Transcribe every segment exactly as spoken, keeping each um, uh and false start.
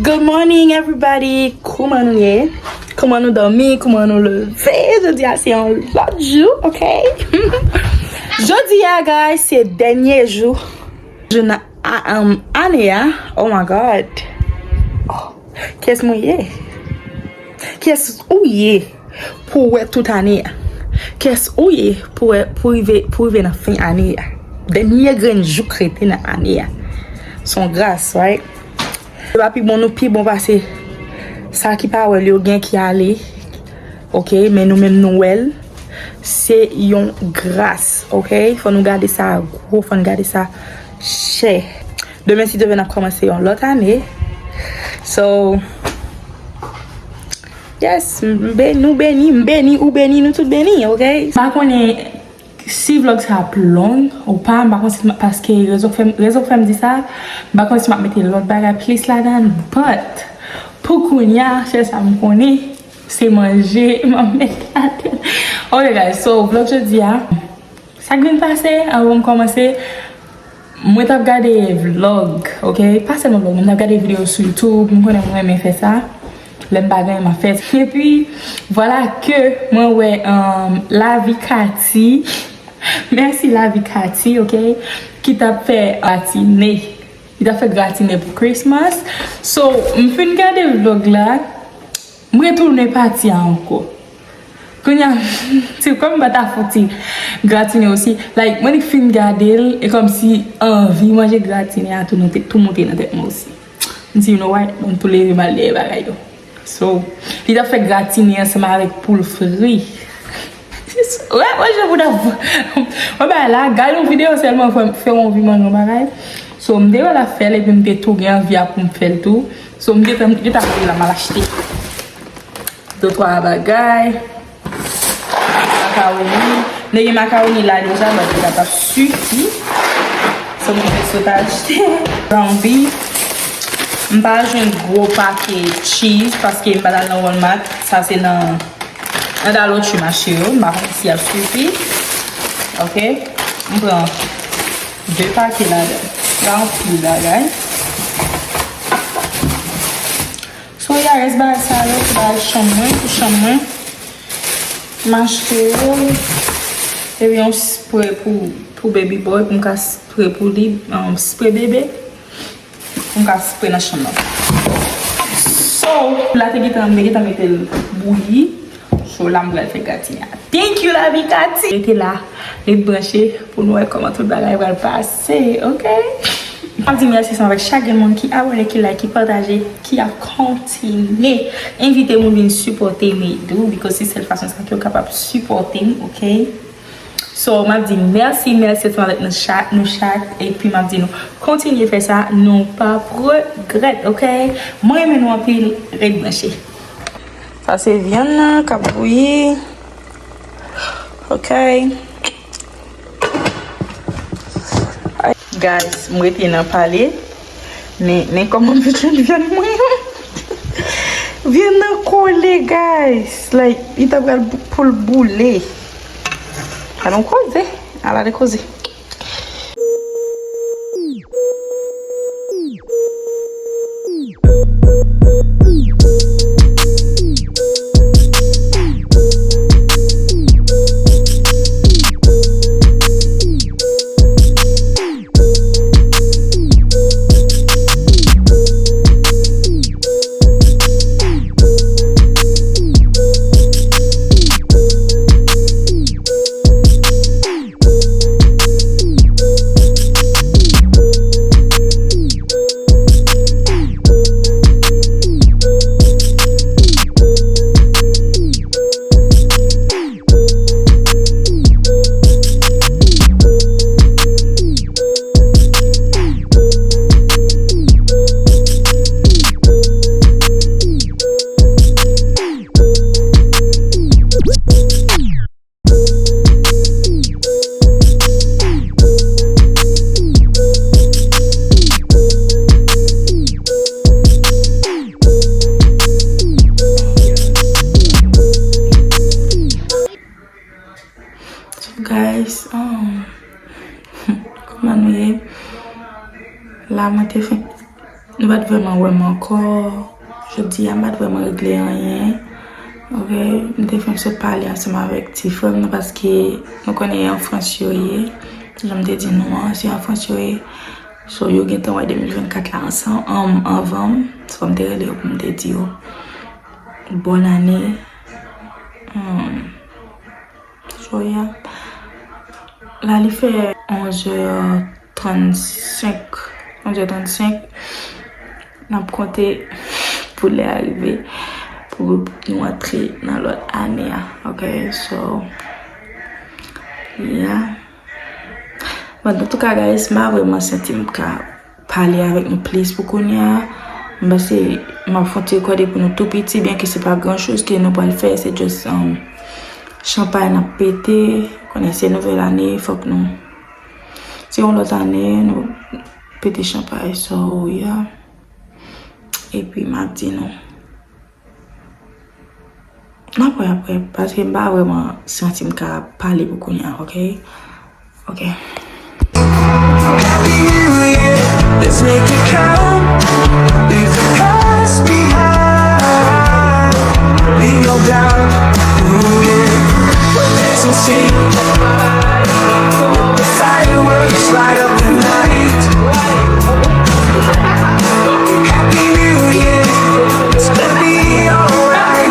Good morning, everybody! Kouman nou ye? Kouman nou dòmi? Kouman nou leve? Jodi a se yon lòt jou, ok? Jodi a, guys, se dènye jou. Jou nan a, um, ane a. Oh my God! Oh, kiyès mwen ye? Kiyès ou ye pou w wè tout ane a? Kiyès ou ye pou w wè, pou rive, pou rive nan fen ane a? Dènye grenn jou k rete nan ane a. Se yon gras, right? Se pa pi bon nou pi bon pase sa ki pa wè l yo gen ki ale. Ok, men nou menm nou wè l. Se yon gras, ok? Fò nou gade sa gwo, fò nou gade sa chè. Demen, si Dye vle, n ap kòmanse yon lòt ane. So, yes, m beni, nou beni, m beni, ou beni, nou tout beni, ok? M pa konnen si vlòg sa ap long ou pa, m pa konn si m, paske rezon k fè m, rezon k fè m di sa, m pa konn si m ap mete lòt bagay plis ladan, but pou kounye a, sèl sa m konnen, se manje m ap met ladan. Ok, guys, so, vlòg jodi a, sa k vin pase, anvan m kòmanse, mwen t ap gade vlòg, ok? Pa sèlman vlòg, mwen t ap gade videyo sou YouTube, m konnen mwen renmen fè sa. Lè m pa gen anyen m ap fè. Epi, vwala ke mwen wè, um, Lavi Kati. Mèsi Lavi Kati, ok? Ki t ap fè gratine. Li t ap fè gratine pou Christmas. So, m fin gade vlòg la, m retounen pati a ankò. Kounye a, se kòm m pa ta fouti gratine osi. Like, mwen fin gade l, e kòmsi anvi manje gratine a tou, nou te, tou monte nan tèt mwen osi. M di, you know what? Bon, m tou leve m al dèyè bagay yo. So, li t ap fè gratine ansanm avèk poul fri. Wè, wè, jan pou ta wè bagay la, gade yon videyo sèlman fè, fè w anvi manje yon bagay. So, m te wè l ap fè l, epi m te tou gen anvi a pou m fè l tou. So, m gentan, m gentan la, m al achte de twa bagay. Makawoni. M te gen makawoni la deja, but li pa t ap sifi. So, mwen te sot achte ground beef. M pa jwenn gwo pake cheese, paske m pa t al nan Walmart. Sa se nan, nan Dollar Tree m achte yo. M pa konn si y ap sifi. Ok. M pran de pake ladan. Gen anpil bagay. So, yeah, rès bagay sa yo, pou bagay chanm mwen, pou chanm mwen. M achte yo. Epi yon spray pou, pou baby boy, pou m ka spray pou li, um, spray bebe. Pou m ka spray nan chanm nan. So, la te gentan, m te gentan mete l bouyi. So, la m pral fè gratine a. Thank you, Lavi Kati! Rete la, ret branche pou nou wè kòman tout bagay pral pase, ok? M ap di mèsi ansanm avèk chak grenn moun ki abòne, ki like, ki pataje, ki ap kontinye envite moun vin sipòte m tou, because se sèl fason sa ke yo kapab sipòte m, ok? So, m ap di mèsi, mèsi ansanm avèk nou chak, nou chak, epi m ap di nou kontinye fè sa, nou p ap regrèt, ok? Mwen renmen nou anpil, ret branche. Sa se vyann nan k ap bouyi. Ok. Ay, guys, m rete nan pale. Men, men kòman m te jwenn vyann mwen an. Vyann nan kole, guys. Like, li ta pral bou-, pou l boule. Ala yon koze. Ala de koze. So, guys, um, kòman nou ye? La, mwen te fin. Nou pa t vrèman wè m ankò. Jodi a, m pa t vrèman regle anyen. Ok, m te fenk sot pale ansanm avèk ti frè m nan paske nou konnen e an Frans yo ye. Jan m te di nou an, se an Frans yo ye. So, yo gentan wè de mil vennkat la ansanm, an, anvan m. So, m te rele yo pou m te di yo bòn ane. Hmm. So, yeah. La, li fè onzè trannsenk. Onzè trannsenk. N ap konte pou lè a rive pou nou antre nan lòt ane a. Ok, so, yeah. But, antouka, guys, m pa vrèman santi m ka pale avèk nou plis pou kounye a. M panse m ap fè yon ti rekòde pou nou tou piti, byen ke se pa gran choz ke nou pral fè, se just, um, chanpay n ap pete. Konnen se nouvèl ane, fòk nou, se yon lòt ane, nou pete chanpay, so, yeah. Epi m ap di nou. N ap wè apre, paske m pa vrèman santi m ka pale pou kounye a, ok? Ok. Happy New Year, let's make it count. Leave the past behind. Leave no doubt. Ooh, yeah. Put some shade. The fireworks light up the night. Happy New Year. It's gonna be alright.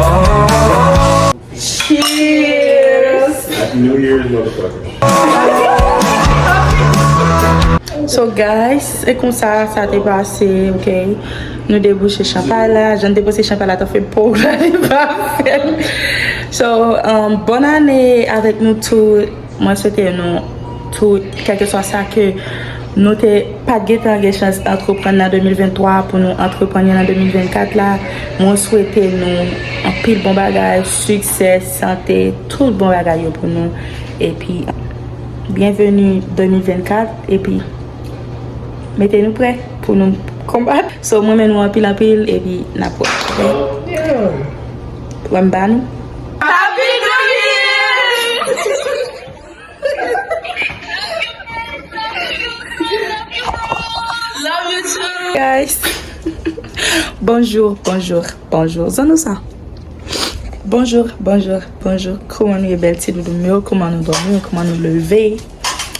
Oh. Cheers! Happy New Year's, motherfucker. So, guys, se konsa sa te pase, ok? Nou debouche chanpay la. Jan n te panse chanpay la t ap fè po la, li pa fè. So, um, bòn ane avèk nou tout. Mwen swete nou tout, kèlkeswa sa ke nou te pa t gentan gen chans antreprann nan de mil venntwa pou nou antreprann nan de mil vennkat la, mwen swete nou anpil bon bagay, siksè, sante, tout bon bagay yo pou nou. Epi, byenveni de mil vennkat, epi mete nou prè pou nou konbat. So, mwen renmen nou anpil, anpil, epi n ap wè. Wè m ba nou. Happy New Year! Love you too. Guys. Bonjou, bonjou, bonjou. Zan nou sa? Bonjou, bonjou, bonjou. Kòman nou ye, bèl ti doudoum yo? Kòman nou dòmi? Kòman nou leve?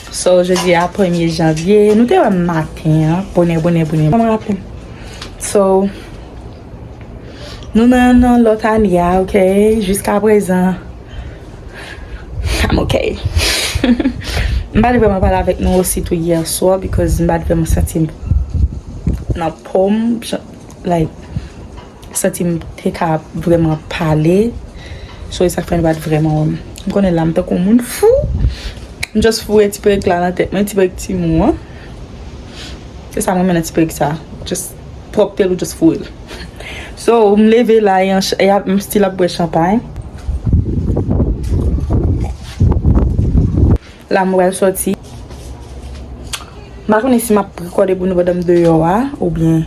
So, jodi a premye janvye. Nou te wè m maten an. Bonè, bonè, bonè. Kòman rapèl? So, nou nan, nan lòt ane a, ok? Jiska prezan, I'm ok. M pa t vrèman pale avèk nou ositou yè swa, because m pa t vrèman santi m nan po m, jan, like, santi m te ka vrèman pale. So, e sa k fè nou pa t vrèman wè m. M konnen la, m tankou yon moun fou. M just foure ti perèk la nan tèt mwen, ti perèk timoun an. Se sa mwen renmen nan ti perèk sa. Just pwòpte l ou just foure l. So, m leve la, e an ch-, e ap, m still ap bwè chanpay. La, m pral sòti. M pa konnen si m ap rekòde pou nou pandan m deyò a, oubyen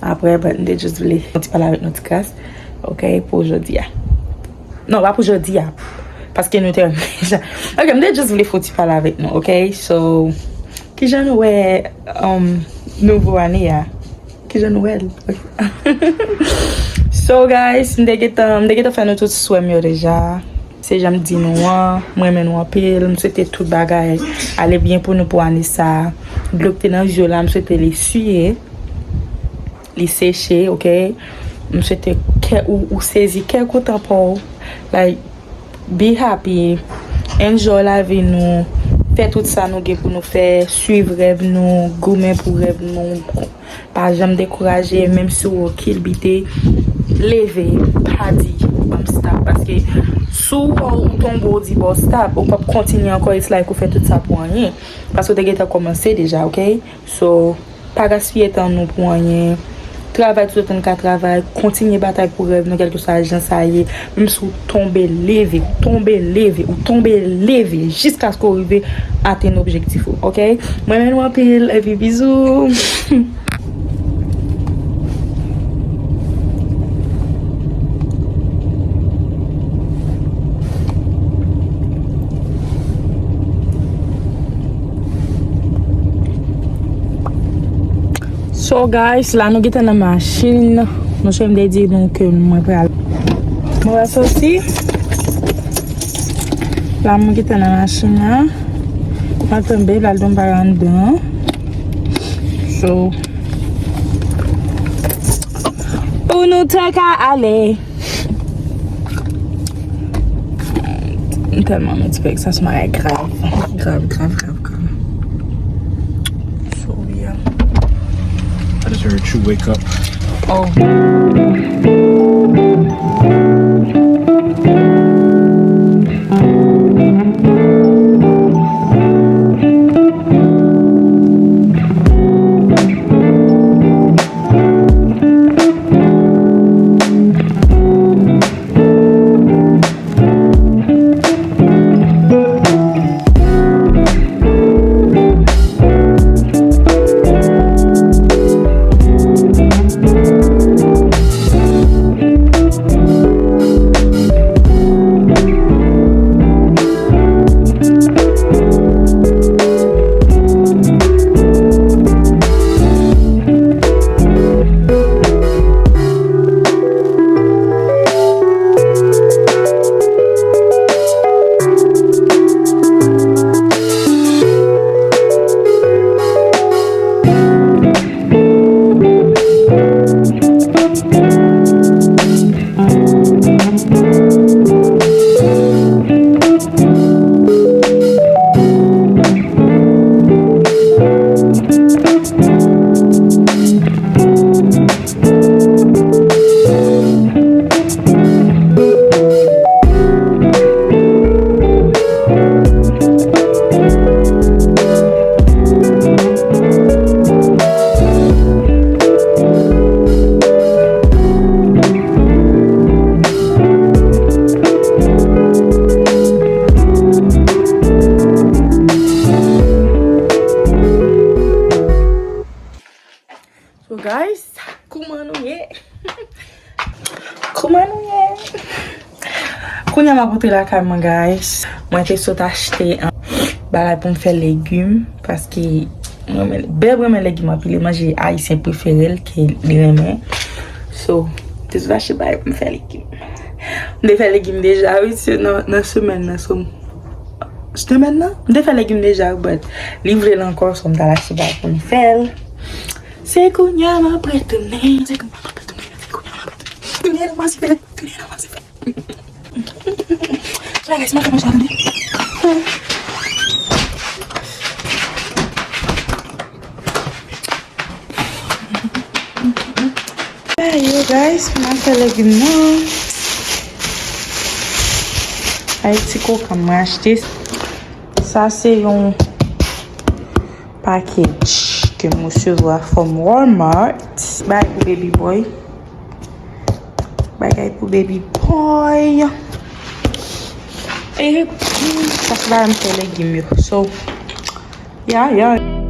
apre, but m te just vle fè yon ti pale avèk nou ti kras, ok, pou jodi a. Non, pa pou jodi a, paske nou te deja. Ok, m te just vle fè yon ti pale avèk nou, ok? So, kijan nou wè, um, nouvo ane a? Kijan nou wè l? So, guys, m te gentan, m te gentan fè nou tout swè m yo deja. Se jan m di nou an, mwen renmen nou anpil. M swete tout bagay ale byen pou nou pou ane sa a. Dlo k te nan je w la, m swete li siye, li seche, ok? M swete kè ou, ou sezi, kè kontan pa w. Like, be happy, enjoy lavi nou, fè tout sa nou gen pou nou fè, swiv rèv nou, goumen pou rèv nou. Pa janm dekouraje, menm si w kilbite, leve, pa di, "Ban m stop." Paske si w wè w tonbe, w di, "Bon, stop," ou p ap kontinye ankò, it's like ou fè tout sa pou anyen. Paske w te gentan kòmanse deja, ok? So, pa gaspiye tan nou pou anyen. Travay tout otan n ka travay, kontinye batay pou rèv nou, kèlkeswa jan sa ye. Menm si w tonbe, leve, w tonbe, leve, w tonbe, leve, jiskaske w rive atenn objektif ou, ok? Mwen renmen nou anpil, epi bizou. So guys, la nou gentan nan machin. Nou chèm de di nou ke mwen pral. Mwen pral soti. La mwen gentan nan machin nan. Mwen tanbe pral don bagay anndan. So, pou nou te ka ale. M tèlman mèt fè sa, se yon bagay grav. Grav, grav, grav, grav. So, yeah. I just heard you wake up. Oh. So guys, kouman nou ye? Kouman nou ye? Kounye a m ap rantre lakay mwen, guys. Mwen te sot achte, um, bagay pou m fè legim, paske mwen renmen, bèl renmen legim anpil, e manje ayisyen prefere l ke li renmen. So, m te sot achte bagay pou m fè legim. M te fè legim deja, wi, se nan, nan semèn nan, so, semèn nan? M te fè legim deja, but li vle l ankò, so m t al achte bagay pou m fè l. Se kounye a m ap retounen, se kounye a m ap retounen, se kounye a m ap retounen. Tounen nan mwen se fè, tounen nan mwen se fè. Bagay, se manje, manje, tande. Ayo, guys, m ap fè legim nan. Ay, ti kokan mwen achte. Sa se yon package ke m resevwa from Walmart. Bagay pou baby boy. Bagay pou baby boy. E, hmm, sa se bagay m fè legim yo. So, yeah, yeah.